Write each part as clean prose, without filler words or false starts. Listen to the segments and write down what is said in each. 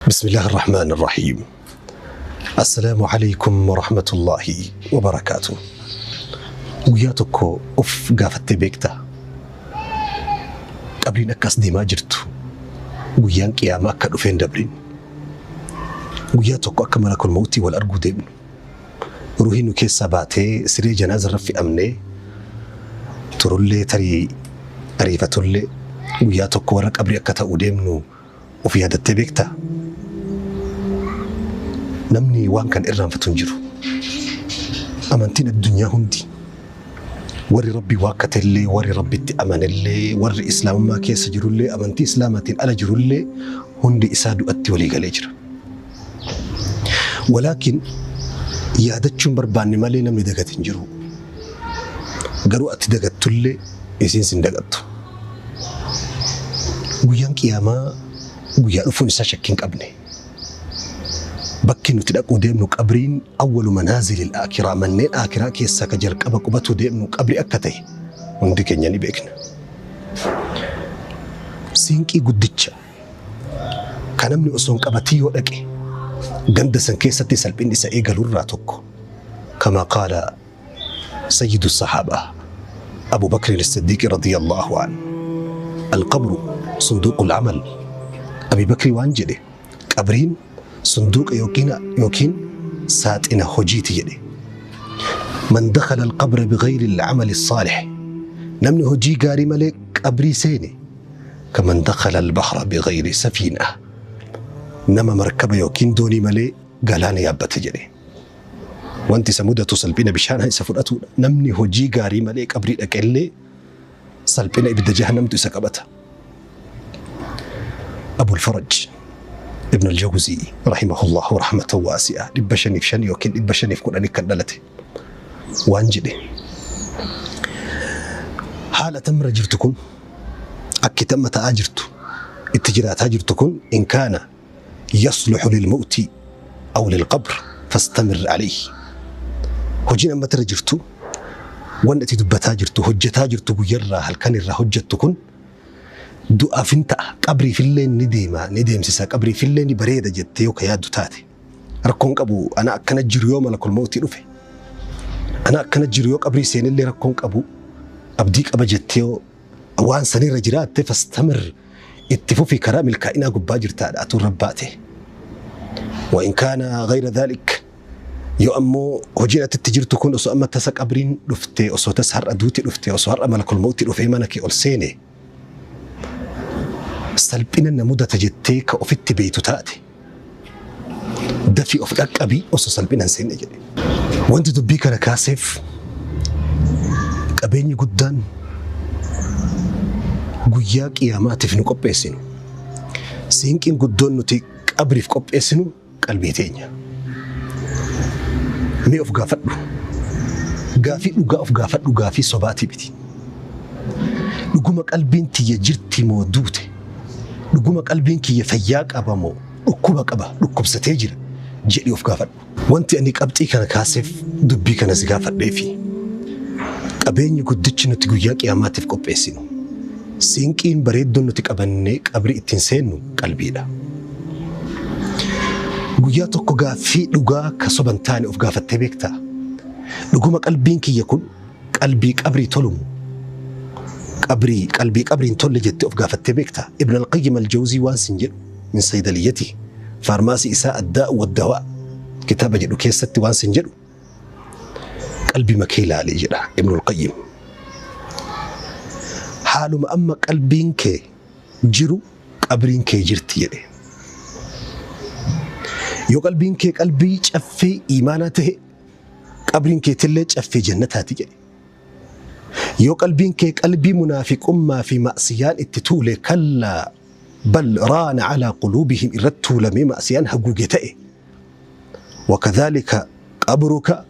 بسم الله الرحمن الرحيم السلام عليكم ورحمة الله وبركاته. Guyyaa tokko of gaafattee beektaa? Qabriin akkas deemaa jirtu, guyyaan qiyaamaa akka dhufeen dabrin, guyyaa tokko akka malakul mawtii wal arguu deemnu, ruuhii nu keessaa baatee siree janaaza irra fe'amnee turullee, tarii ariifatullee, guyyaa tokko warra qabrii akka ta'uu deemnu of yaadattee beektaa? Namni waan kan irraanfatu hin jiru. Amantiin addunyaa hundi, warri Rabbi waakkatellee, warri Rabbitti amanellee, warri Islaamummaa keessa jirullee, amantii Islaamaatiin ala jirullee, hundi isaa du'atti walii galee jira. Walaakin yaadachuun barbaanne malee namni dagate hin jiru. Garuu ati dagattullee isiin sin dagattu. Guyyaan qiyaamaa guyyaa dhufuun isaa shakkii hin qabne. Bakki nuti dhaquu deemnu qabriin awwalu manaazilil aakiraa, manneen aakiraa keessaa ka jalqaba qubatuu deemnu qabri akka ta'e hundi keenya ni beekna. Siinqii guddicha ka namni osoo hin qabatin yoo dhaqe ganda san keessatti salphinni isa eegalurraa tokko, kama qaala sayyidu sahaabaa Abu Bakr as-Siddiq radiyallahu an, "Alqabru sunduuqul amal." Abi Bakri waan jedhe, qabriin sunduuqa yookiin saaxina hojiiti jedhe. "Man dakhala alqabra bighayri al-amali as-saalih", namni hojii gaarii malee qabrii seene, "kaman dakhala al-bahra bighayri safiina", nama markaba yookiin doonii malee galaana yaabbate jedhe. Wanti isa mudatu salphina bishaan isa fudhatudha. Namni hojii gaarii malee qabrii dhaqellee salphina ibidda jahannamtu isa qabata. Abul Faraj Ibn al-Jawzii rahimahullahu rahmatan waasi'a, 505 yookiin 510 kan dhalate, waan jedhe: haala tamra jirtu kun, akki tamma ta'aa jirtu, itti jiraataa jirtu kun, "إن كان يصلح للموت أو للقبر فاستمر عليه". Hojiin amma irra jirtu, wanni ati dubbataa jirtu, hojjetaa jirtu, guyyarraa halkan irraa hojjettu kun du'aaf hin ta'a, qabriifillee ni deema, ni deemsisa, qabriifillee ni bareeda jettee yoo ka yaaddu taate, rakkoon qabu, ana akkana jiru yoo malakul mawtii dhufe, ana akkana jiru yoo qabrii seenillee rakkoon qabu, abdii qaba jettee yoo waan sanirra jiraatte, فاستمر, itti fufi, karaa milkaa'inaa gubbaa jirtaadha atuun rabbaate. وإن كان غير ذلك, yoo ammoo hojiin ati itti jirtu kun osoo amma tasa qabriin dhufte, osoo tasa har'a duuti dhufte, osoo har'a malakul mawtii dhufee mana kee ol seene, salphina na mudata jettee ka ofitti beeytu taate, dafii of dhaqqabii osoo salphina hin seenne jedhe. Wanti dubbii kana kaaseef, qabeenyi guddaan guyyaa qiyaamaatiif nu qopheessinu, siinqiin guddoon nuti qabriif qopheessinu qalbii teenya. Mee of gaafadhu. Gaafii dhugaa of gaafadhu, gaafii sobaatii miti. Dhuguma qalbiin tiyya jirti moo duute? Dhuguma qalbiin kiyya fayyaa qaba moo dhukkuba qaba, dhukkubsatee jira jedhi of gaafadhu. Wanti ani qabxii kana kaaseef, dubbii kana si gaafadheefi, qabeenyi guddichi nuti guyyaa qiyaamaatiif qopheessinu, siinqiin bareedduun nuti qabannee qabrii ittiin seennu qalbiidha. Guyyaa tokko gaaffii dhugaa ka soban taane of gaafattee beektaa? Dhuguma qalbiin kiyya kun qalbii qabrii tolumu? Qabrii qalbii qabriin tolle jettee of gaafattee beektaa? Ibn al-Qayyim al-Jawzii waan sin jedhu, من صيدليته, faarmaasii isaa الداء والدواء kitaaba jedhu keessatti waan sin jedhu, qalbii makee ilaalee jedha Ibn al-Qayyim. Haaluma amma qalbiin kee jiru qabriin kee jirti jedhe. Yoo qalbiin kee qalbii caffee imaanaa ta'e, qabriin keetillee caffee jannataati jedhe. Yoo qalbiin kee qalbii munaafiqummaa fi ma'siyaan itti tuule, كلا بل ران على قلوبهم irratti tuulamee ma'siyaan haguuge ta'e, وكذلك قبرك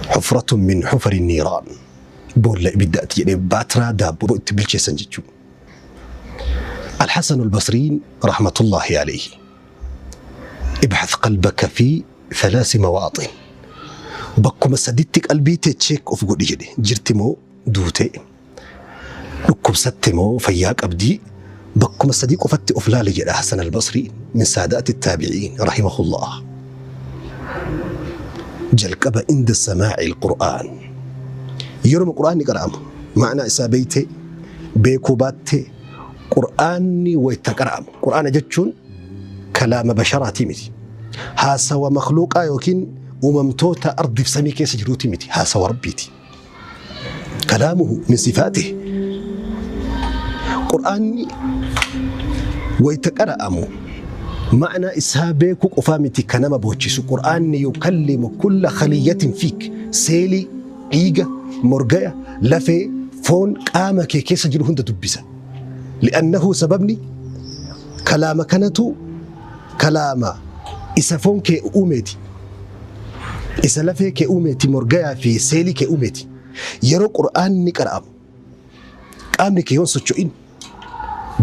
حفرة من حفر النيران, boolla ibiddaati jedhee, baatiraa daabboo itti bilcheessan jechuudha. الحسن البصري رحمة الله عليه: "ابحث قلبك في ثلاث مواطن", bakkuma saditti qalbii tee check of godhi jedhe. Jirti moo duute? Dhukkubsatte moo fayyaa qabdii? Bakkuma sadii qofatti of laali jedha Hasan al-Basrii min saadaati taabiciin rahimahullah. Jalqaba inda samaa'i al-Qur'aan. Yeroo Qur'aanni qara'amu ma'anaa isaa beeytee beekuu baattee Qur'aanni wayta qara'amu. Qur'aana jechuun kalaama basharaatii miti. Haasawa makhluuqaa yookiin uumamtoota ardiif samii keessa jiruuti miti. Haasawa Rabbiiti. Kalaamuhu min sifaatihi. Qur'aanni wayta qara'amu ma'anaa isaa beekuu qofaa miti kan nama boochisu. Qur'aanni yukallimu kulla khaliyyatin fiik. Seelii, dhiiga, morgaya, lafee, foon qaama kee keessa jiru hunda dubbisa. Li'annahu sababni kalaama kanatu kalaama isa foon kee uumeeti. Isa lafee kee uumeeti, morgayaa fi seelii kee uumeeti. Yeroo Qur'aanni qara'amu qaamni kee yoon socho'in,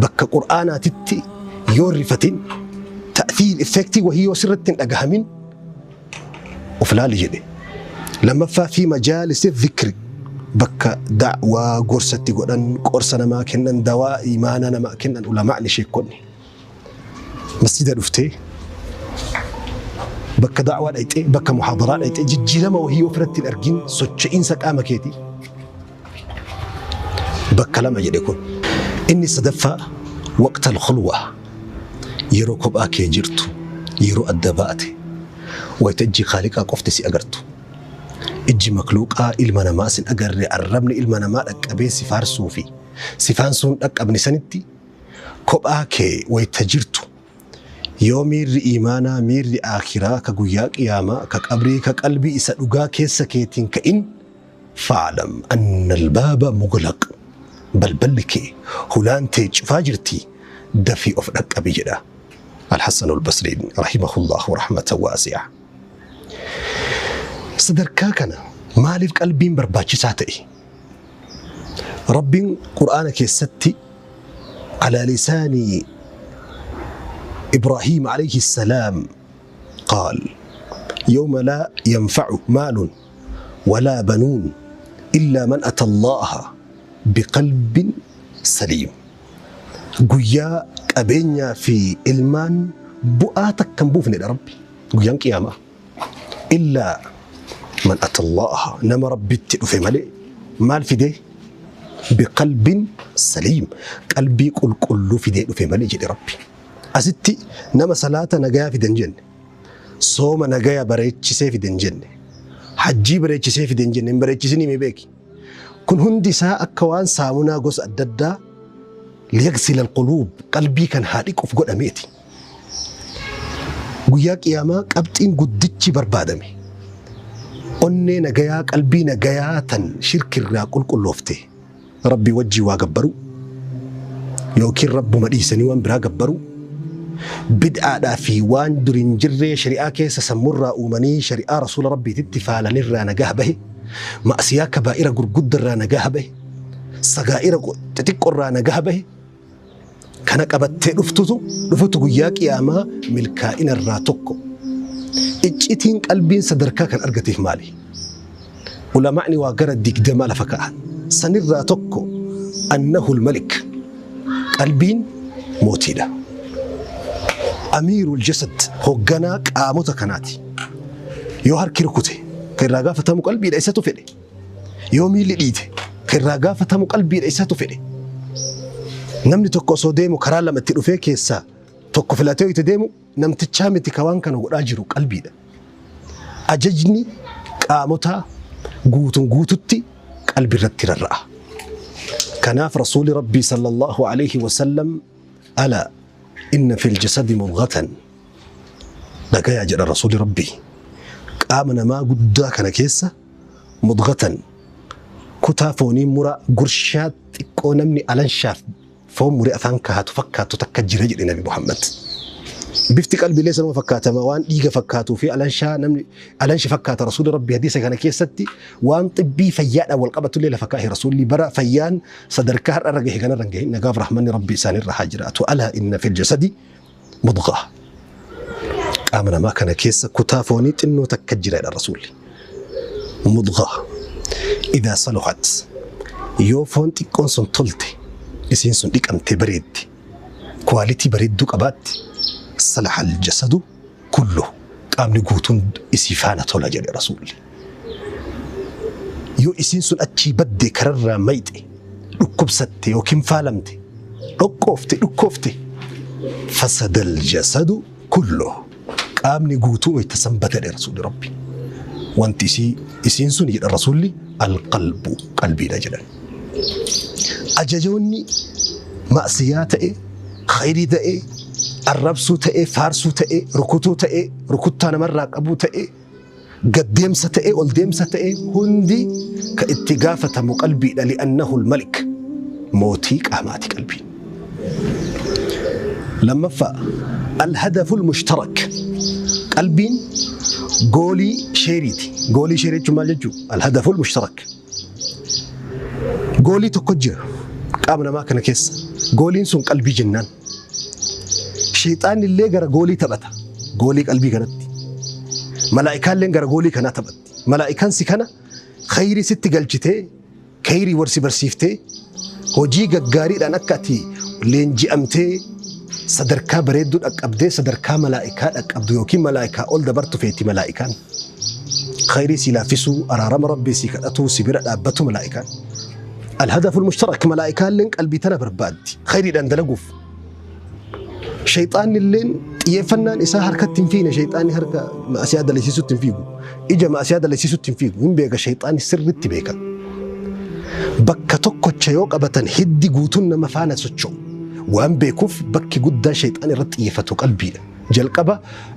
bakka Qur'aanaatitti yoo rifatin, ta'thiir effektii wahii yoo sirratti hin dhagahamin of laali jedhe. Lammaffaa fi majaalisi dhikri, bakka da'waa gorsatti godhan, qorsa namaa kennan, dawaa imaanaa namaa kennan ulamaa'ni, sheekonni. Masjida dhuftee, bakka da'waa dhayxee, bakka muhaadaraa dhayxee, jijjiirama wahii ofirratti hin argin, socho'iinsa qaama keetii, bakka lama jedhe kun. Inni sadaffaa waqta al-khulwa, yeroo kophaa kee jirtu, yeroo adda baate, wayita ijji Khaaliqaa qofti si agartu. Ijji makluuqaa ilma namaa sin agarre, arrabni ilma namaa dhaqqabee si faarsuu fi si faansuun dhaqqabne sanitti kophaa kee wayita jirtu, yoo miirri iimaanaa, miirri aakhiraa, ka guyyaa qiyaamaa, ka qabrii, ka qalbii isa dhugaa keessa keetiin ka'in, fa'lam anna albaaba muglaq, balballi kee, hulaan tee cufaa jirti, dafii of dhaqqabi jedha Alhassan Albasriin rahimahullahu rahmatan waasi'a. Sadarkaa kana maaliif qalbiin barbaachisaa ta'e? Rabbiin Qur'aana keessatti على لسان إبراهيم عليه السلام قال: يوم لا ينفع مال ولا بنون إلا من أتى الله بقلب سليم. Guyyaa qabeenyaa fi ilmaan bu'aa takka hin buufnedha Rabbi guyyaan qiyaamaa. إلا من أتى الله, nama Rabbitti dhufe malee. Maal fidee? بقلب سليم, qalbii qulqulluu fidee dhufe malee jedhe Rabbi. Asitti nama salaata nagayaa fide hin jenne, sooma nagaya bareechisee fide hin jenne, hajjii bareechisee fide hin jenne. Hin bareechisinii mee beeki. Kun hundi isaa akka waan saamunaa gosa adda addaa ليغسل القلوب, qalbii kan haa dhiquuf godhameeti. Guyyaa qiyaamaa qabxiin guddichi barbaadame onnee nagayaa, qalbii nagayaa tan shirkirraa qulqulloofte, Rabbii wajjii waa gabbaru yookiin Rabbuma dhiisanii waan biraa gabbaru, bid'aadhaa fi waan dur hin jirree shari'aa keessa sammurraa uumanii shari'aa rasuula Rabbiititti faalanirraa nagaa bahe, ma'asiyaa kabaa'ira gurguddarraa nagaa bahe, sagaa'ira xixiqqoorraa nagaa bahe, kana qabattee dhufutu guyyaa qiyaamaa milkaa'ina irraa tokko. Iccitiin qalbiin sadarkaa kan argateef maali? Ulamaa'ni waa gara 20 lafa ka'an. Sanirraa tokko أنه الملك, qalbiin mootiidha. أمير الجسد, hoogganaa qaamota kanaati. Yoo harki rukute kan irraa gaafatamu qalbiidha, isatu fedhe. Yoo miilli dhiite kan irraa gaafatamu qalbiidha, isatu fedhe. Namni tokko osoo deemu karaa lama itti dhufee keessaa tokko filatee itti deemu, namtichaa miti ka waan kana godhaa jiru, qalbiidha. Ajajni qaamota guutuun guututti qalbii irratti rarra'a. Kanaaf rasuuli Rabbii صلى الله عليه وسلم ألا إن في الجسد مضغة, dhagayaa jedha rasuuli Rabbii, qaama namaa guddaa kana keessa مضغة, kutaa foonii mura gurshaa xiqqoo namni alanshaaf foon muree afaan kaahatu fakkaatu takka jira jedhe Nabi Muhammad. Bifti qalbiilee sanuma fakkaatama, waan dhiiga fakkaatuu fi alanshaa namni alanshi fakkaata. Rasuulli Rabbii hadiisa kana keessatti waan xibbii fayyaadhaan wal qabatullee lafa kaa'e. Rasuulli bara fayyaan sadarkaa har'a irra gahe kanarra hin gahin, nagaaf rahmanni Rabbii isaanirra haa jiraatu. ألا إن في الجسد مضغة, qaama namaa kana keessa kutaa foonii xinnoo takka jira jedha rasuulli. مضغة إذا صلحت, yoo foon xiqqoon sun tolte, isiin sun dhiqamte, bareedde. Quality bareedduu qabaatte, salaha aljasadu kulluhu, qaamni guutuun isii faana tola jedhe Rasuulli. Yoo isiin sun achii badde, kararraa mayxe, dhukkubsatte yookiin faalamte, dhoqqoofte, dhukkoofte, fasadal jasadu kulluhu, qaamni guutuu wayta san bada jedhe Rasuulli Rabbi. Wanti isii isiin sun jedha Rasuulli alqalbu, qalbiidha jedhan. Ajajoonni ma'siyaa ta'e, khayrii ta'e, arrabsuu ta'e, faarsuu ta'e, rukutuu ta'e, rukuttaa namarraa qabuu ta'e, gad deemsa ta'e, ol deemsa ta'e, hundi ka itti gaafatamu qalbiidha. Li'annahu al-malik, mootii qaamaati qalbiin. Lammaffaa, al-hadaful mushtarak, qalbiin goolii sheeriiti. Goolii sheerii jechuun maal jechuu? Al-hadaful mushtarak. Goolii tokko jira qaama namaa kana keessa. Gooliin sun qalbii jennaan. Sheexaanni illee gara goolii taphata. Goolii qalbii kanatti. Malaa'ikaalleen gara goolii kanaa taphatti. Malaa'ikaan si kana khayrii sitti galchitee, khayrii war si barsiiftee, hojii gaggaariidhaan akka ati leenji'amtee sadarkaa bareedduu dhaqqabdee sadarkaa malaa'ikaa dhaqqabdu yookiin malaa'ikaa ol dabartu feeti malaa'ikaan. Khayrii sii laaffisuu, araarama Rabbii sii kadhatuu, si bira dhaabbatu malaa'ikaan. Alhadaful mushtarak, malaa'ikaalleen qalbii tana barbaaddi khayriidhaan dalaguuf. Shayxaannilleen xiyyeeffannaan isaa harkatti hin fiine, shayxaanni harka ma'asiyaa dalasiisutti hin fiigu. Ija ma'asiyaa dalasiisutti hin fiigu. Hin beeka, shayxaanni sirritti beeka. Bakka tokkocha yoo qabatan hiddi guutuun nama faana socho'u. Waan beekuuf bakki guddaan shayxaan irratti xiyyeeffatu qalbiidha. Jalqaba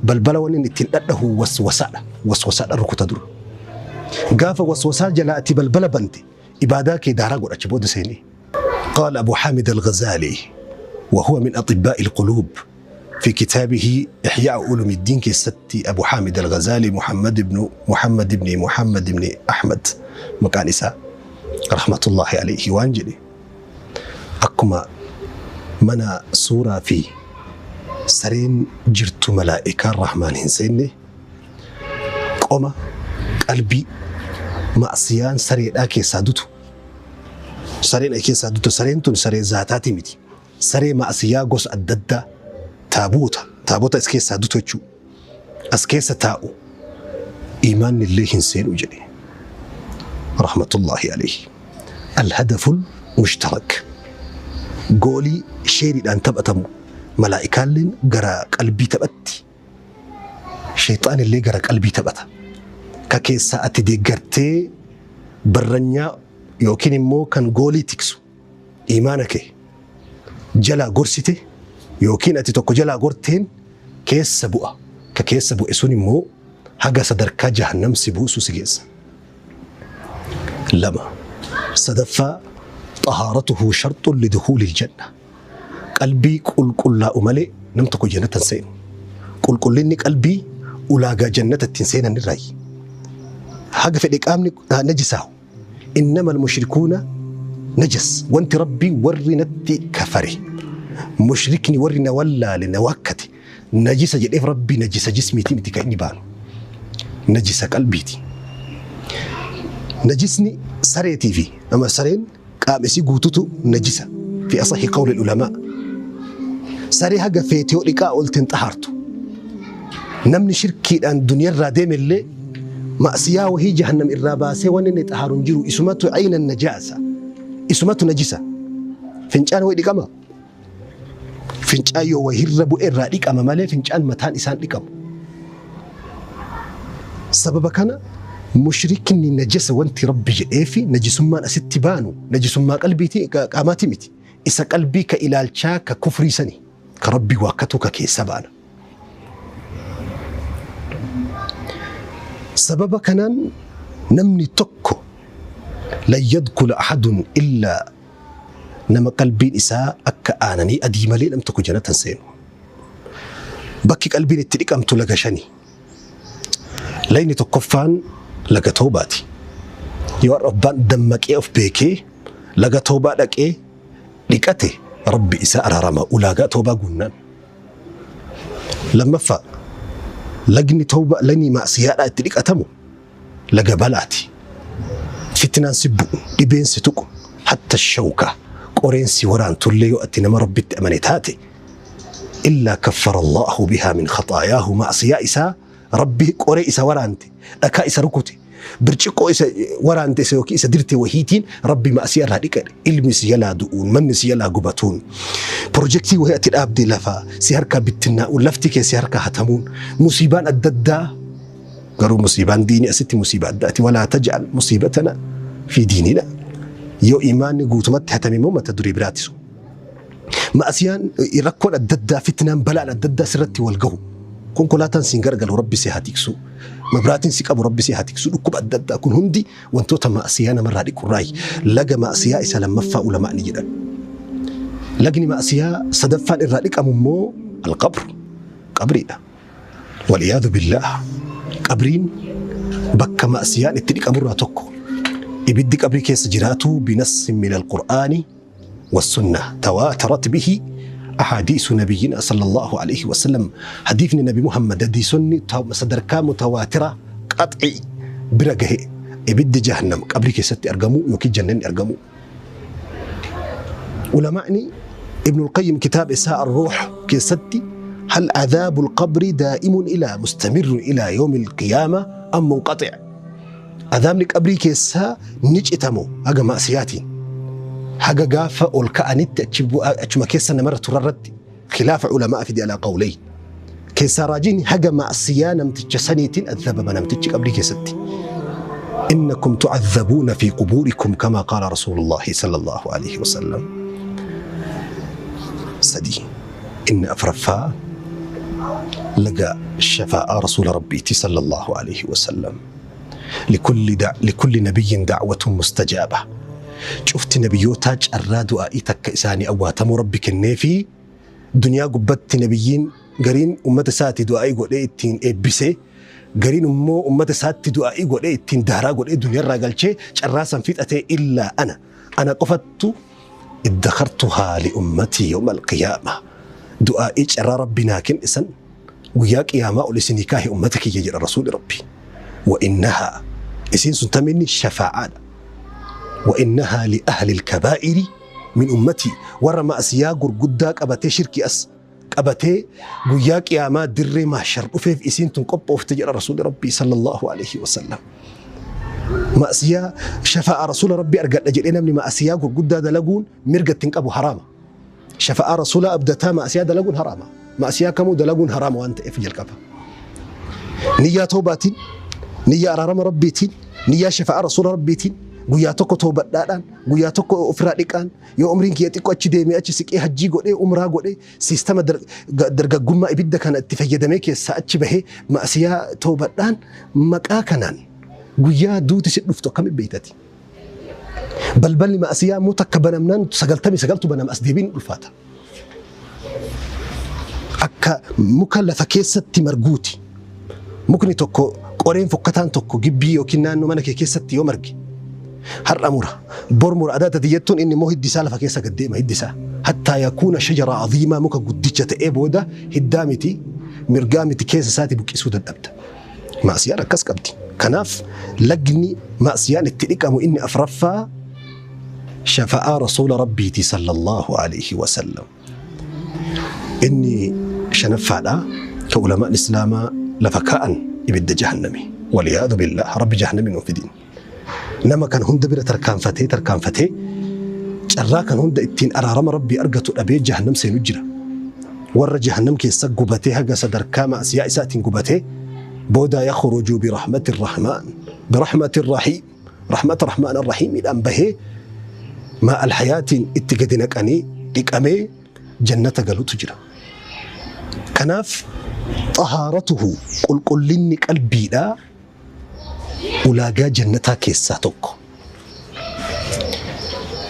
balbala wanni inni ittiin dhadhahu waswasaadha. Waswasaadha rukuta dura. Gaafa waswasaa jalaa ati balbala bante, ibaadaa kee daaraa godhacha booda seenee. قال أبو حامد الغزالي وهو من أطباء القلوب في كتابه إحياء علوم الدين keessatti، أبو حامد الغزالي محمد بن محمد بن محمد بن أحمد maqaan isaa، رحمة الله عليه، waan jedhe: akkuma mana suuraa fi sareen jirtu malaa'ikaan rahmaan hin seenne, qoma qalbii ma'siyaan sareedhaa keessaa dutu, sareen keessaa dutu, sareen tun saree zaataati miti, saree ma'siyaa gosa adda addaa, taaboota taabota as keessaa dutu jechuu, as keessa taa'u iimaanni illee hin seenu jedhe، رحمة الله عليه. الهدف المشترك, goolii sheeriidhaan taphatamu, malaa'ikaalleen gara qalbii taphatti, sheexaan illee gara qalbii taphata. Ka keessaa ati deeggartee barranyaa yookiin immoo kan goolii tiksu imaana kee jalaa gorsite yookiin ati tokko jalaa gorteen keessa bu'a. Ka keessa bu'e sun immoo haga sadarkaa jahannam si buusu si geessa. Lama. Sadaffaa, طهارته شرط لدخول الجنة. Qalbii qulqullaa'u malee nam tokko jannata hin seenu. Qulqullinni qalbii ulaagaa jannata ittiin seenan irraayi. Haga fedhe qaamni najisaahu. إنما المشركون نجس. Wanti Rabbii warri natti kafare, mushrikni warri na wallaale, na waakkate, najisa jedheef Rabbii najisa jismiiti miti kan inni baanu. Najisa qalbiiti. Najisni sareetii fi ama sareen qaama isii guututu najisa. في أصح قول العلماء. Saree haga feete yoo dhiqaa oolteen xahaartu. Namni shirkiidhaan duniyarraa deemellee ma'siyaa wahii jahannam irraa baasee wanni inni xahaaru hin jiru, isumatu عين النجاسة. Isumatu najisa. Fincaan wayi dhiqama. Fincaan yoo wahirra bu'e irraa dhiqama malee fincaan mataan isaan dhiqamu. Sababa kana mushrikni najasa wanti Rabbi jedhee fi najisummaan asitti baanu najisummaa qalbiiti qaamaati miti. Isa qalbii ka ilaalchaa ka kufrii sani ka Rabbi waakkatu ka keessa baana. Sababa kanaan namni tokko لن يدخل أحد إلا nama qalbiin isaa akka aananii adii malee nam tokko jannata hin seenu. Bakki qalbiin itti dhiqamtu laga shani. Layni tokkoffaan laga toobaati. Yoo har'a abbaan dammaqee of beekee laga toobaa dhaqee dhiqate, Rabbi isaa araarama ulaagaa toobaa guunnaan. Lammaffaa, lagni toobaa, lagni maasiyaadhaa itti dhiqatamu laga balaati. Fitnaan si bu'u, dhibeen si tuqu, hatta shawka qoreen si waraantullee yoo ati nama Rabbitti amane taate Illaa kaffara Allaahu bihaa min khaxaayaahu ma'asiyaa isaa Rabbi qoree isa waraante, dhakaa isa rukute, birciqqoo isa waraante isa yookiin isa dirte wahiitiin Rabbi ma'asiyaa irraa dhiqa jedhe. Ilmi si jalaa du'uun, manni si jalaa gubatuun, pirojektii wahii ati dhaabde lafa si harkaa bittinnaa'uun, lafti kee si harkaa hatamuun, musiibaan adda addaa garuu musiibaan diinii asitti musiibaa addaati. Walaa taj'al musiibatana fi diinina. Yoo imaanni guutumatti hatame immoo mata duree biraati sun. Ma'asiyaan rakkoon adda addaa fitnaan balaan adda addaa sirratti wal gahu. Konkolaataan siin garagalu Rabbi si haa tiksu. Mabraatiin si qabu Rabbi si haa tiksu. Dhukkuba adda addaa kun hundi wantoota ma'asiyaa namarraa dhiqurraayi. Laga ma'asiyaa isa lammaffaa ulamaa ni jedhan. Lagni ma'asiyaa sadaffaan irraa dhiqamu immoo alqabr qabriidha. Waliyaadu billaah qabriin bakka ma'asiyaan itti dhiqamurraa tokko. Ibiddi qabrii keessa jiraatu binassin min alqur'aani والسنة تواترت به أحاديث نبينا صلى الله عليه وسلم حديث نبي محمد حديثني صدركا متواترة قطعي برقه إبد جهنم قبل كيست أرقمو يوكي جنن أرقمو علماءني ابن القيم كتاب إساء الروح كيستي هل عذاب القبر دائم إلى مستمر إلى يوم القيامة أم منقطع Azaabni qabrii keessaa ni cita moo haga ma'siyaatiin haga gaafa ol ka'anitti achi bu'aa achuma keessa namarra turarratti khilaafa ulamaa fide alaa qawleyn keessaa raajiin haga ma'siyaa namticha saniitiin azabama namtichi qabrii keessatti innakum tu'azzabuuna fi qubuurikum kamaa qaala rasuulullaahi sallallahu alaihi wasallam sadii inni afraffaa laga shafaa'aa rasuula rabbiiti sallallahu alaihi wasallam Likulli da likulli nabiyyin da'watun mustajaaba. Cufti nabiyyootaa carraa du'aa'ii takka isaanii awwaatamuu Rabbi kenneefi duniyaa gubbatti nabiyyiin gariin ummata isaati du'aa'ii godhee ittiin eebbise gariin immoo ummata isaatti du'aa'ii godhee ittiin daaraa godhee duniyarraa galchee carraa san fixatee illaa ana ana qofattu iddakhartuhaa li ummatii yawma alqiyaama du'aa'ii carraa Rabbi naa kenne san guyyaa qiyaamaa ol isinii kaahe ummata kiyya jedha rasuuli rabbi wa innahaa isiin sun taminni shafaa'aadha wa innahaa li ahli alkabaa'iri min ummatii warra ma'asiyaa gurguddaa qabatee shirkii as qabatee guyyaa qiyaamaa dirree mahshar dhufeef isiin tun qophoofte jedha rasuuli rabbii sallallahu alaihi wasallam ma'asiyaa shafaa'a rasuula rabbii argadha jedhee namni ma'asiyaa gurguddaa dalaguun mirga ittiin qabu haraama Shafa'aa Rasuulaa abdataa ma'asiyaa dalaguun haraama. Ma'asiyaa kamuu dalaguun haraama waan ta'eef jalqaba. Niyyaa toobaatiin, niyyaa araarama Rabbiitiin, niyyaa shafa'aa Rasuula Rabbiitiin guyyaa tokko toobadhaadhaan, guyyaa tokko ofirraa dhiqaan, yoo umriin kiyya xiqqoo achi deemee achi siqee hajjii godhee umraa godhee siistama dargaggummaa ibidda kana itti fayyadamee keessaa achi bahee ma'asiyaa toobadhaan maqaa kanaan guyyaa duuti si dhuftu akkamitti beektati? Balballi ma'asiyaa immoo takka banamnaan 99tu banama as deebiin ulfaata. Akka muka lafa keessatti marguuti. Mukni tokko qoreen fokkataan tokko gibbii yookiin naannoo mana kee keessatti yoo marge har'a mura bor mura adaa tati jettuun inni immoo hiddi isaa lafa keessa gad deema hiddi isaa. Hattaa yakuuna shajara aziimaa muka guddicha ta'ee booda hiddaa miti mirgaa miti keessa isaati buqqisuu dadhabda. Ma'siyaan akkas qabdi. Kanaaf lagni ma'siyaan itti dhiqamu inni afraffaa shafa'aa rasuula rabbiiti sallallahu alaihi wasallam. Inni shanaffaadha ka ulamaan islaamaa lafa kaa'an ibidda jahannami. Waliyaadu billah rabbi jahannami nuuf fidin. Nama kan hunda bira tarkaanfatee tarkaanfatee carraa kan hunda ittiin araarama rabbii argatu dhabee jahannam seenu jira. Warra jahannam keessa gubatee haga sadarkaa ma'asiyaa isaatiin gubatee booda yakhruju birahmati rahmaan birahmati rahiim rahmata rahmaan rahiimiidhaan bahee maa alhayaatiin itti gadi naqanii dhiqamee jannata galutu jira. Kanaaf xahaaratuhu qulqullinni qalbiidhaa ulaagaa jannataa keessaa tokko.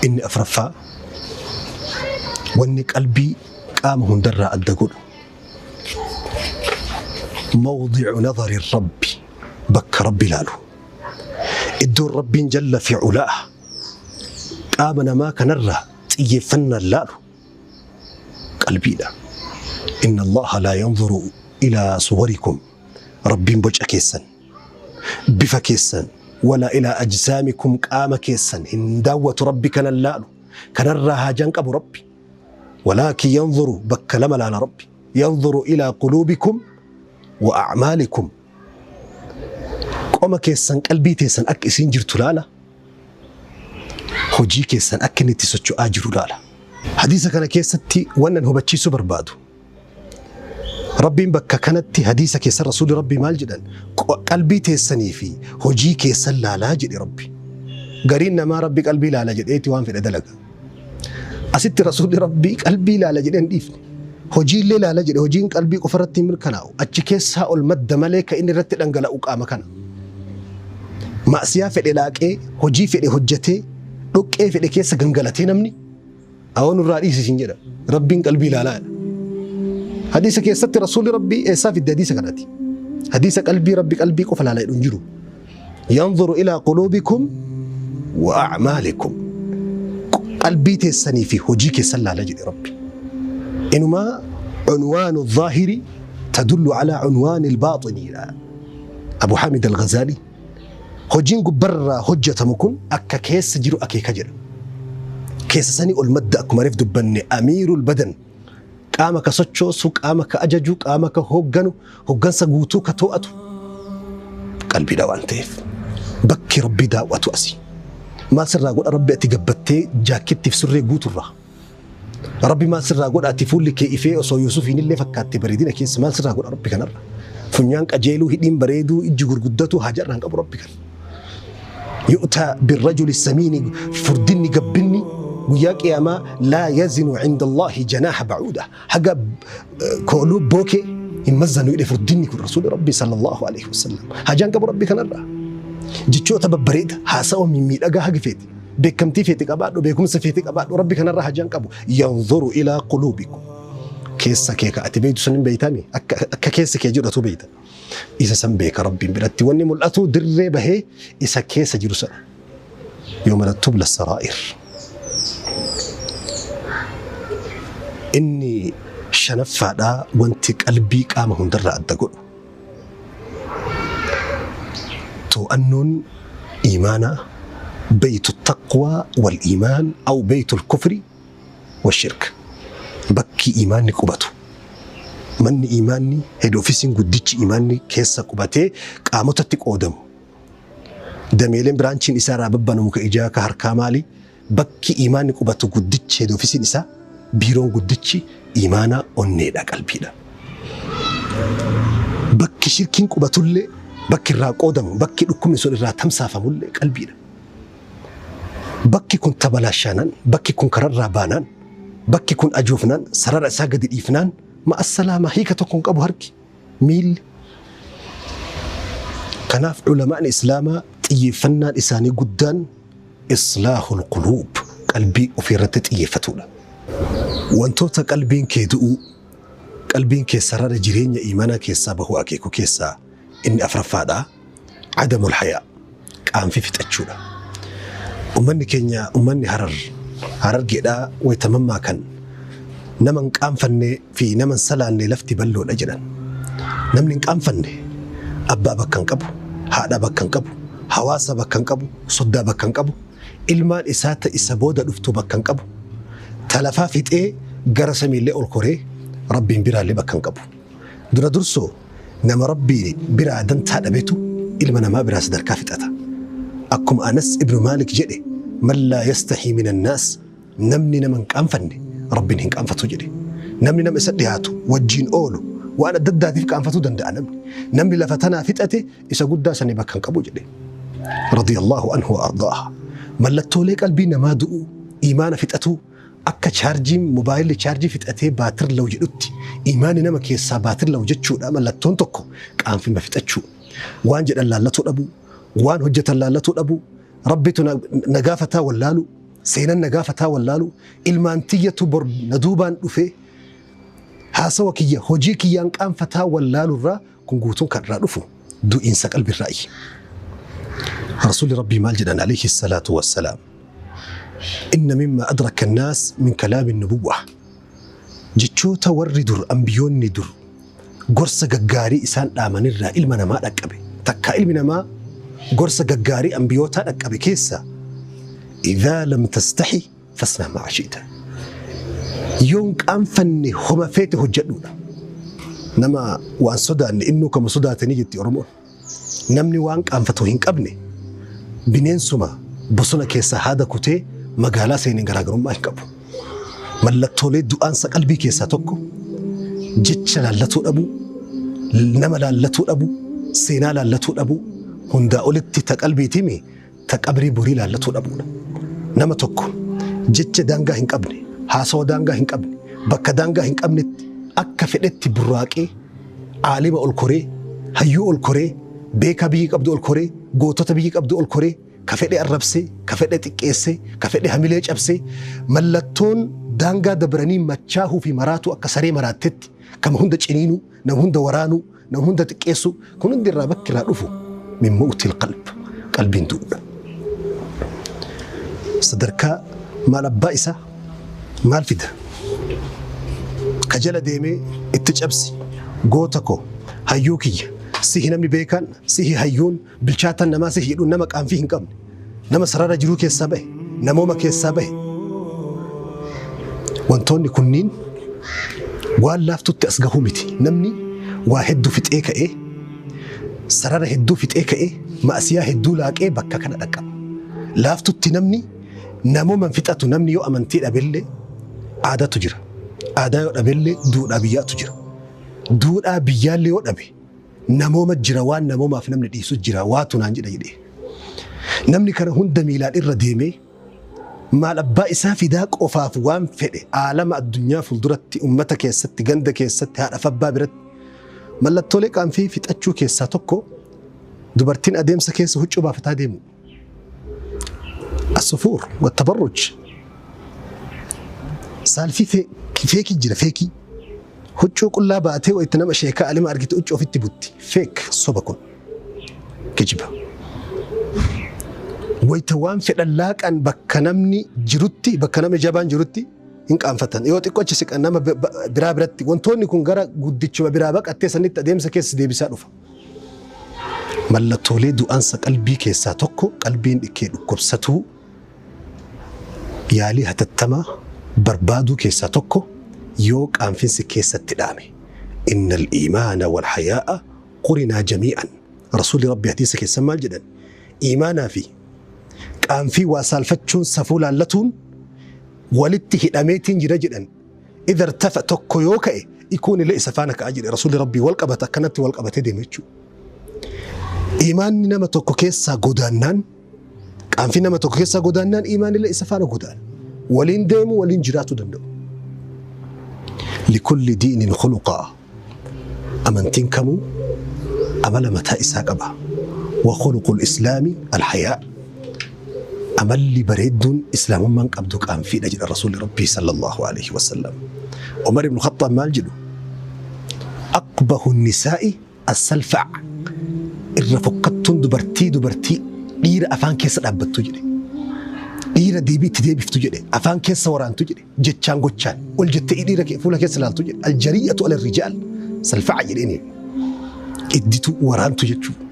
Inni afraffaa wanni qalbii qaama hundarraa adda godhu mawdi'u nadari rabbi bakka rabbi ilaalu iddoon rabbiin jalla fi culaa qaama namaa kanarraa xiyyeeffannaan laalu qalbiidha. Inna Allaha laa yanzuru ilaa suwarikum Rabbiin boca keessan, bifa keessan, walaa ilaa ajsaamikum qaama keessan hin daawwatu Rabbi kana hin laalu. Kanarraa haajaan qabu Rabbi. Walaakin yanzuru bakka lama laala Rabbi. Yanzuru ilaa quluubikum wa a'maalikum. Qoma keessan qalbii teessan akka isiin jirtu laala. Hojii keessan akka inni itti socho'aa jiru laala. Hadiisa kana keessatti wannan hubachiisuu barbaadu. Rabbiin bakka kanatti hadiisa keessa Rasuulli Rabbii maal jedhan? Qalbii teessanii fi hojii keessan laalaa jedhe Rabbi. Gariin namaa Rabbi qalbii laala jedheeti waan fedhe dalaga. Asitti Rasuulli Rabbii qalbii laala jedhee hin dhiifne. Hojiillee laala jedhe. Hojiin qalbii qofa irratti hin mirkanaa'u. Achi keessaa ol madda malee kan inni irratti dhangala'u qaama kana. Ma'siyaa fedhe laaqee, hojii fedhe hojjetee, dhoqqee fedhe keessa gangalatee namni awoo nurraa dhiisi siin jedha. Rabbiin qalbii ilaalaa jedha. Hadiisa keessatti Rasuulli Rabbii eessaa fidde hadiisa kanati? Hadiisa qalbii Rabbi qalbii qofa ilaalaa jedhu hin jiru. Yanzuru ilaa quluubikum wa a'maalikum. Qalbii teessanii fi hojii keessan laala jedhe Rabbi. Inumaa unwaanu zaahiri tadullu alaa unwaani albaaxiniidha. Abu Hamid al-Ghazali hojiin gubbarraa hojjetamu kun akka keessa jiru akeeka jedha. Keessa sanii ol madda akkuma reef dubbanne amiirul badan qaama ka sochoosu, qaama ka ajaju, qaama ka hoogganu, hoggansa guutuu ka to'atu qalbiidha waan ta'eef. Bakki Rabbi daawwatu asi. Maal sirraa godha Rabbi ati gabbattee jaakkettiif surree guuturraa? Rabbi maal sirraa godha ati fuulli kee ifee osoo Yuusufiin illee fakkaatte bareedina keessa maal sirraa godha Rabbi kanarra? Funyaan qajeeluu, hidhiin bareeduu, ijji gurguddatu haja irraa hin qabu Rabbi kana. Yu'taa birrajuli samiini furdinni gabbinni guyyaa qiyaamaa laa yazinu cinda Allaahi janaaha bacuuda haga kooluu bookee hin mazzanu jedhe furdinni kun rasuuli Rabbi sallallahu alaihi wasallam. Hajaan qabu Rabbi kanarraa. Jechoota babbareeda haasawa mimmiidhagaa haga feete beekamtii feete qabaadhu beekumsa feete qabaadhu Rabbi kanarraa hajaan qabu. Yanzuru ilaa quluubikum. Keessa kee ka ati beektu san hin beeytami akka keessa kee jedhatu beeyta. Isa san beeka Rabbiin biratti wanni mul'atu dirree bahee isa keessa jiru sana. Yooma tubla saraa'ir. Inni shanaffaadhaa wanti qalbii qaama hundarraa adda godhu. To'annoon iimaanaa beeytu taqwaa wal iimaan aw beeytu kufri wa shirk. Bakki iimaanni qubatu. Manni iimaanni head office'n guddichi iimaanni keessa qubatee qaamotatti qoodamu. Dameeleen biraanchiin isaa irraa babbanamu ka ijaa ka harkaa maali? Bakki iimaanni qubatu guddichi head office'n isaa biiroon guddichi iimaanaa onneedha qalbiidha. Bakki shirkiin qubatullee bakki irraa qoodamu bakki dhukkubni sun irraa tamsaafamullee qalbiidha. Bakki kun tabalaashaanaan bakki kun kararraa baanaan bakki kun ajoofnaan sarara isaa gadi dhiifnaan ma'assalaamaa hiika tokko hin qabu harki miilli. Kanaaf ulamaan islaamaa xiyyeeffannaan isaanii guddaan islaahul quluub qalbii ofii irratti xiyyeeffatudha. Wantoota qalbiin kee du'uu qalbiin kee sarara jireenya iimaanaa keessaa bahuu akeeku keessaa inni afraffaadha. Adamul hayaa qaanfi fixachuudha. Ummanni keenya ummanni Harar Harargeedhaa waytamammaa kan nama hin qaanfanne fi nama hin salaanne lafti bal'oodha jedhan. Namni hin qaanfanne abbaa bakka hin qabu, haadha bakka hin qabu, hawaasa bakka hin qabu, soddaa bakka hin qabu, ilmaan isaa ta isa booda dhuftu bakka hin qabu. Talafaa fixee gara samiillee ol koree Rabbiin biraallee bakka hin qabu. Dura dursoo nama Rabbii biraa dantaa dhabetu ilma namaa biraa sadarkaa fixata. Akkuma Anas ibnu Maalik jedhe man laa yastahii min annaas namni nama hin qaanfanne Rabbiin hin qaanfatu jedhe. Namni nama isa dhiyaatu wajjiin oolu waan adda addaatiif qaanfatuu danda'a namni. Namni lafa tanaa fixate isa guddaa sanii bakka hin qabu jedhe. Radiyallahu anhu wa ardaaha. Mallattoolee qalbii namaa du'uu, iimaana fixatuu, akka chaarjiin mobaayilli chaarjii fixatee baatir law jedhutti iimaanni nama keessaa baatir law jechuudha. Mallattoon tokko qaanfima fixachuu. Waan jedhan laallatuu dhabuu, waan hojjetan laallatuu dhabuu, Rabbitu na gaafataa wallaaluu, seenan na gaafataa wallaaluu, ilmaan tiyyatu bor na duubaan dhufee haasawa kiyya hojii kiyyaan qaanfataa wallaalurraa kun guutuun kan irraa dhufu du'iinsa qalbirraayi. Rasuulli Rabbii maal jedhan alayhi salaatu wassalaam? Inna mimma adraka annaas min kalaami nubuwwa. Jechoota warri dur ambiyoonni dur gorsa gaggaarii isaan dhaamanirraa ilma namaa dhaqqabe. Takkaa ilmi namaa gorsa gaggaarii ambiyootaa dhaqqabe keessa idhaa lam tastahi fasnaa maa shi'ta. Yoon qaanfanne homa feete hojjedhuudha. Nama waan sodaanne innuu kama sodaatanii jetti Oromoon. Namni waan qaanfatu hin qabne bineensuma bosona keessaa haada kutee magaalaa seeneen garaagarummaa hin qabu. Mallattoolee du'aansa qalbii keessaa tokko jecha laallatuu dhabuu, nama laallatuu dhabuu, seenaa laallatuu dhabuu, hundaa olitti ta qalbiitimi ta qabrii borii laallatuu dhabuudha. Nama tokko jecha daangaa hin qabne, haasawa daangaa hin qabne, bakka daangaa hin qabnetti akka fedhetti burraaqee, aalima ol koree, hayyuu ol koree, beekaa biyyi qabdu ol koree, gootota biyyi qabdu ol koree, ka fedhe arrabsee, ka fedhe xiqqeessee, ka fedhe hamilee cabsee, mallattoon daangaa dabranii machaahuu fi maraatuu akka saree maraattetti kama hunda ciniinuu, nama hunda waraanuu, nama hunda xiqqeessuu, kun hundi irraa bakki irraa dhufu min mawtil qalb, qalbiin du'uudha. Sadarkaa maal abbaa isaa maal fida? Ka jala deemee itti cabsi goota koo hayyuu kiyya sihi namni beekaan sihi hayyuun bilchaataan namaa sihi jedhuun nama qaanfii hin qabne nama sarara jiruu keessaa bahe namooma keessaa bahe wantoonni kunniin waan laaftutti as gahuu miti. Namni waa hedduu fixee ka'ee sarara hedduu fixee ka'ee ma'asiyaa hedduu laaqee bakka kana dhaqqaba. Laaftutti namni namooma hin fixatu. Namni yoo amantii dhabellee aadaatu jira. Aadaa yoo dhabellee duudhaa biyyaatu jira. Duudhaa biyyaallee yoo dhabe namooma jira, waan namoomaaf namni dhiisu jira, waatu naan jedha jedhee. Namni kana hunda miilaan irra deemee maal abbaa isaa fidaa qofaaf waan fedhe aalama addunyaa fuulduratti, ummata keessatti, ganda keessatti, haadha abbaa biratti mallattoolee qaanfii fixachuu keessaa tokko dubartiin adeemsa keessa huccuu baafataa deemu. As-sufuur wa-tabarruj. Saalfii feekii jira feekii. Huccuu qullaa baatee wayitti nama sheekaa alima argite huccuu ofitti butti. Fake, soba kun. Kijiba. Wayita waan fedhan laaqan bakka namni jirutti, bakka namni jabaan jirutti hin qaanfatan. Yoo xiqqoo achi siqan nama biraa biratti wantoonni kun gara guddichuma biraa baqattee sanitti adeemsa keessa deebisaa dhufa. Mallattoolee du'aansa qalbii keessaa tokko qalbiin dhikkee dhukkubsatuu yaalii hatattamaa barbaaduu keessaa tokko yoo qaanfinsi keessatti dhaame. Innal iimaana wal hayaa'a qurinaa jamii'an. Rasuulli Rabbi hadiisa keessan maal jedhan? Iimaanaa fi qaanfii waa saalfachuun safuu laallatuun walitti hidhameetiin jira jedhan. Idha irtafa tokko yoo ka'e ikuun illee isa faana ka'a jedhe Rasuulli Rabbii. Wal qabata, akkanatti wal qabatee deema jechuudha. Iimaanni nama tokko keessaa godaannaan, qaanfii nama tokko keessaa godaannaan, iimaanni illee isa faana godaana. Waliin deemu, waliin jiraachuu danda'u. Likulli diinin khuluqaa. Amantiin kamuu amala mataa isaa qaba. Wa khuluqul islaami alhayaa. Amalli bareedduun islaamummaan qabdu qaanfiidha jedha Rasuulli Rabbii sallallahu alaihi wasallam. Umar ibn Khattaab maal jedhu? Aqbahu nisaa'i as-salfa'. Irra fokkattuun dubartii dubartii dhiira afaan keessa dhaabbattu jedhe. Dhiira deebii itti deebiftu jedhe. Afaan keessa waraantu jedhe. Jechaan gochaan ol jettee dhiira fuula keessa ilaaltu jedhe. Aljariyatu ala rijaal salfa'a jedheeni. Idditu waraantu jechuudha.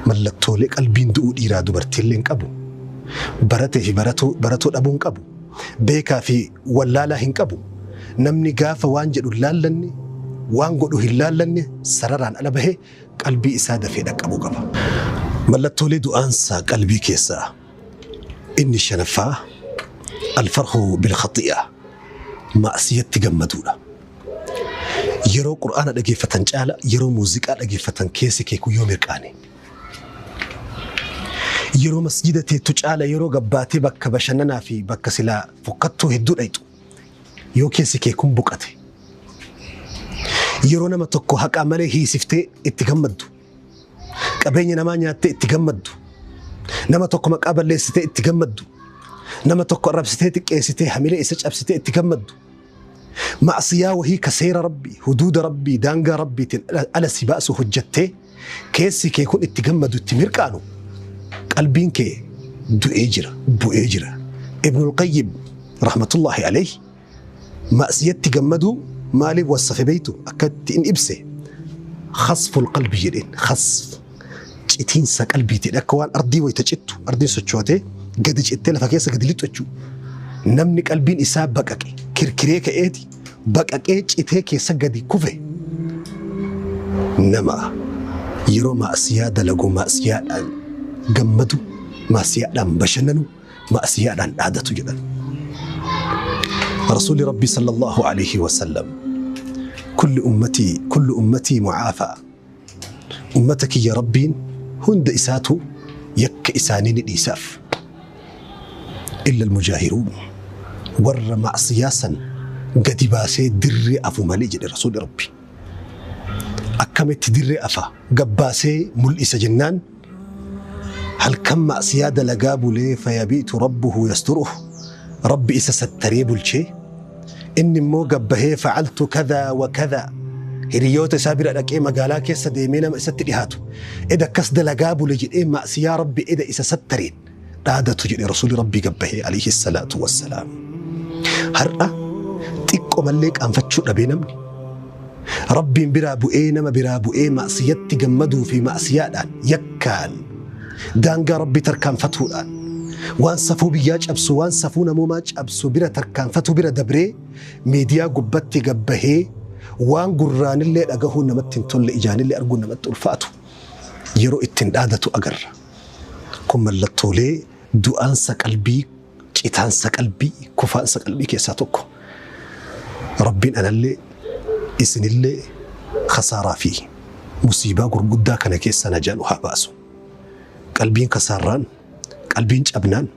Mallattoolee qalbiin du'uu dhiiraa dubartiillee hin qabu. Baratee fi baratoo dhabuu hin qabu. Beekaa fi wallaalaa hin qabu. Namni gaafa waan jedhu hin laallanne, waan godhu hin laallanne, sararaan ala bahee qalbii isaa dafee dhaqqabuu qaba. Mallattoolee du'aansaa qalbii keessaa inni shanaffaa alfarhu bilkhaxi'a, ma'siyatti gammaduudha. Yeroo Qur'aana dhageeffatan caala yeroo muuziqaa dhageeffatan keessi kee kun yoo mirqaane. Yeroo masjida teettu caala yeroo gabbaatee bakka bashannanaa fi bakka silaa fokkattuu hedduu dhayxu yoo keessi kee kun boqate. Yeroo nama tokko haqaa malee hiisiftee itti gammaddu. Qabeenya namaa nyaattee itti gammaddu. Nama tokko maqaa balleessitee itti gammaddu. Nama tokko arrabsitee xiqqeessitee hamilee isa cabsitee itti gammaddu. Ma'asiyaa wahii ka seera Rabbii, huduuda Rabbii, daangaa Rabbiitiin ala si baasu hojjettee keessi kee kun itti gammadu, itti mirqaanu, qalbiin kee du'ee jira, bu'ee jira. Ibnul Qayyim rahmatullahi alayhi ma'asiyatti gammaduu maaliif wassafe beektu? Akka itti in ibse khasful qalbi jedheen. Khasf, citiinsa qalbiiti. Akka waan ardii wayita cittu, ardiin sochootee gadi cittee lafa keessa gadi lixxu jechuudha. Namni qalbiin isaa baqaqe kirkiree ka'eeti baqaqee citee keessa gadi kufe. Nama yeroo ma'asiyaa dalagu ma'asiyaadhaan gammadu, ma'asiyaadhaan bashannanu, ma'asiyaadhaan dhaadatu jedhan. Rasuulli Rabbii sallallahu alayhi wa sallam kulli ummatii kullu ummatii mu'aafaa ummata kiyya Rabbiin hunda isaatu yakka isaanii ni dhiisaaf. Illa almujaahiruun warra ma'asiyaa san gadi baasee dirree afu malee jedhe Rasuulli Rabbi. Akkamitti dirree afa gabbaasee mul'isa jennaan halkan ma'asiyaa dalagaa bulee fayabiitu rabbuhu yasturuhu Rabbi isa sattaree bulchee inni immoo gabbahee facaltu kadhaa wa kadhaa hiriyoota isaa bira dhaqee magaalaa keessa deemee nama isatti dhihaatu eda akkas dalagaa bule jedhee ma'asiyaa Rabbi eda isa sattareen dhaadatu jedhe Rasuulli Rabbii gabbahee alayhi salaatu wassalaam. Har'a xiqqo mallee qaanfachuu dhabee namni Rabbiin biraa bu'ee nama biraa bu'ee ma'siyatti gammaduu fi ma'siyaadhaan yakkaan daangaa Rabbii tarkaanfatuudhaan waan safuu biyyaa cabsu waan safuu namoomaa cabsu bira tarkaanfatuu bira dabree miidiyaa gubbatti gabbahee waan gurraanillee dhagahuun namatti hin tolle ijaanillee arguun namatti ulfaatu yeroo ittiin dhaadatu agarra. Kun mallattoolee du'aansa qalbii, citaansa qalbii, kufaansa qalbii keessaa tokko. Rabbiin anallee isinillee khasaaraa fi musiibaa gurguddaa kana keessaa najaa nu haa baasu. Qalbiin kasaarraan, qalbiin cabnaan,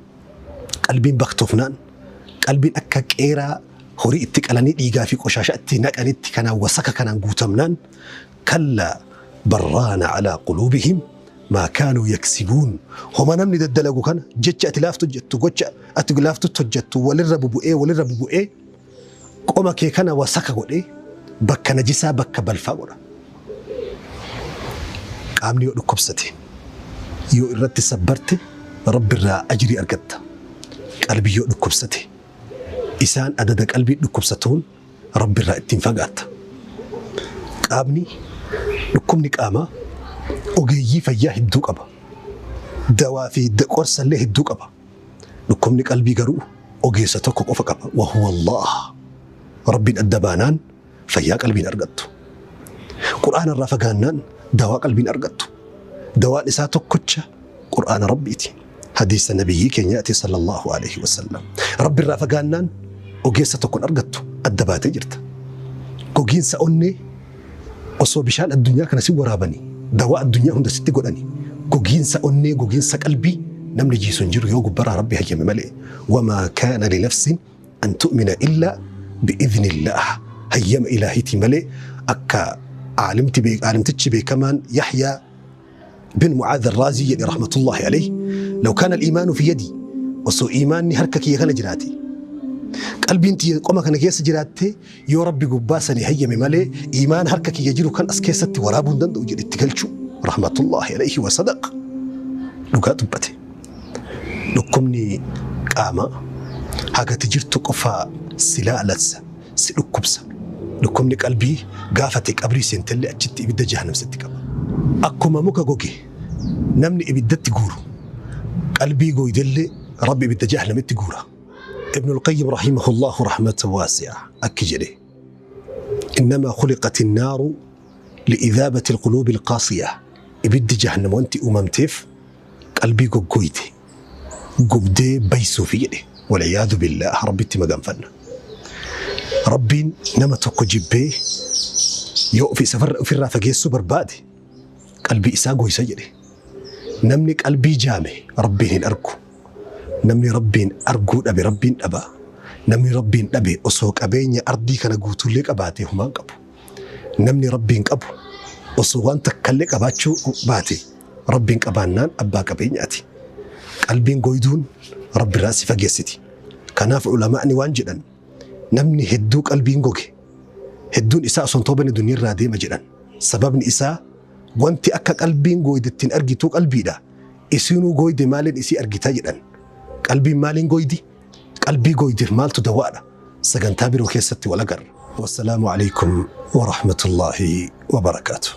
qalbiin baktoofnaan, qalbiin akka qeeraa horii itti qalanii dhiigaa fi qoshaasha itti naqanitti kanaan wasaka kanaan guutamnaan kallaa barraana alaa quluubihim maa kaanuu yaksibuun. Homa namni daddalagu kana jecha ati laaftu hojjettu gocha ati laaftutti hojjettu walirra bubu'ee walirra bubu'ee qoma kee kana wasaka godhee bakka najisaa bakka balfaa godha. Qaamni yoo dhukkubsate yoo irratti sabbarte Rabbi irraa ajrii argatta. Qalbii yoo dhukkubsate isaan adada qalbii dhukkubsatuun Rabbi irraa ittiin fagaatta. Qaamni dhukkubni qaamaa ogeeyyii fayyaa hedduu qaba. Dawaa fi qorsa illee hedduu qaba. Dhukkubni qalbii garuu ogeessa tokko qofa qaba. Wa huwa Allah. Rabbiin adda baanaan fayyaa qalbiin argattu. Qur'aana irraa fagaannaan dawaa qalbiin argattu. Dawaan isaa tokkocha Qur'aana Rabbiiti. Hadiisa nabiyyii keenyaati sallallahu alaihi wasallam. Rabbi irraa fagaannaan ogeessa tokkon argattu adda baatee jirta. Gogiinsa onnee osoo bishaan addunyaa kana si waraabanii dawaa addunyaa hunda sitti godhanii gogiinsa onnee gogiinsa qalbii namni jiisu hin jiru yoo gubbarraa Rabbi hayyame malee. Wamaa kaana linafsin an tu'mina illaa bi'idhnillaah hayyama ilaahiitii malee akka aalimtichi beekamaan Yahyaa bin Mu'aadh Arraazii jedhe rahmatullahi alayhi law kaana al-iimaanu fi yadii osoo iimaanni harka kiyya kana jiraate qalbiin tiyya qoma kana keessa jiraatte yoo Rabbi gubbaa sanii hayyame malee iimaan harka kiyya jiru kan as keessatti waraabuu hin danda'u jedhe itti galchuu rahmatullahi alayhi wa sadaq dhugaa dubbate. Dhukkubni qaamaa hagati jirtu qofa si laalatsa, si dhukkubsa. Dhukkubni qalbii gaafa ati qabrii seentellee achitti ibidda jahannam sitti qaba. Akkuma muka goge namni ibiddatti guuru qalbii gooydellee Rabbi ibidda jahannamitti guura. Ibnul Qayyim rahimahullahu rahmatan waasi'a akki jedhe. Innamaa khuliqati naaru li'idhaabati alquluubi alqaasiya. Ibiddi jahannam wanti uumamteef qalbii goggooyte gubdee baysuufi jedhe. Wal'iyaadu billaah Rabbitti maganfanna. Rabbiin nama tokko jibbee yoo ofi ofirraa fageessuu barbaade qalbii isaa goysa jedhe. Namni qalbii jaame Rabbiin hin argu. Namni Rabbiin arguu dhabe Rabbiin dhaba. Namni Rabbiin dhabe osoo qabeenya ardii kana guutuullee qabaatee humaa hin qabu. Namni Rabbiin qabu osoo waan takkallee qabaachuu baate Rabbiin qabaannaan abbaa qabeenyaati. Qalbiin goyduun Rabbirraa si fageessiti. Kanaaf ulamaa'ni waan jedhan namni hedduu qalbiin goge hedduun isaa osoo hin toobanne duniyaarraa deema jedhan. Sababni isaa wanti akka qalbiin goyde ittiin argituu qalbiidha. Isinuu goyde maaliin isii argita jedhan. Qalbiin maaliin goydi? Qalbii goydeef maaltu dawaadha? Sagantaa biroo keessatti wal agarra. Wassalaamu alaikum wa rahmatullahi wa barakaatuh.